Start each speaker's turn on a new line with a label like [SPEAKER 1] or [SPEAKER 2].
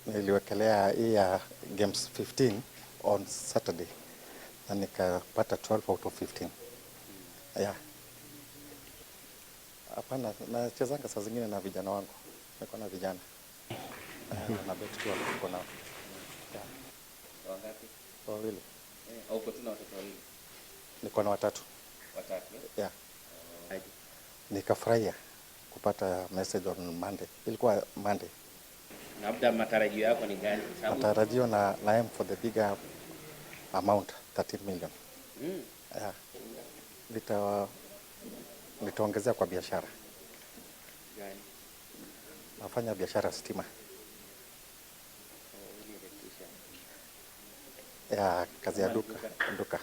[SPEAKER 1] Niliwekelea hii ya games 15 on Saturday na nikapata 12 out of 15. Yeah. Hapana, nachezanga saa zingine na vijana wangu. Niko na vijana. Na bet tu hapo tuko nao. Yeah.
[SPEAKER 2] Wangapi?
[SPEAKER 1] Wawili.
[SPEAKER 2] Au uko tu na watoto wawili?
[SPEAKER 1] Niko na watatu.
[SPEAKER 2] Watatu, eh?
[SPEAKER 1] Yeah.
[SPEAKER 2] Aje.
[SPEAKER 1] Nikafurahia kupata message on Monday. Ilikuwa Monday.
[SPEAKER 2] Labda matarajio yako ni gani? Sababu
[SPEAKER 1] Matarajio na aim for the bigger amount, 13 million. Yeah. Nitaongezea kwa biashara.
[SPEAKER 2] Gani?
[SPEAKER 1] Nafanya biashara stima.
[SPEAKER 2] Oh, ni electrician.
[SPEAKER 1] Ya kazi ya
[SPEAKER 2] Kama
[SPEAKER 1] duka,
[SPEAKER 2] duka.
[SPEAKER 1] Duka.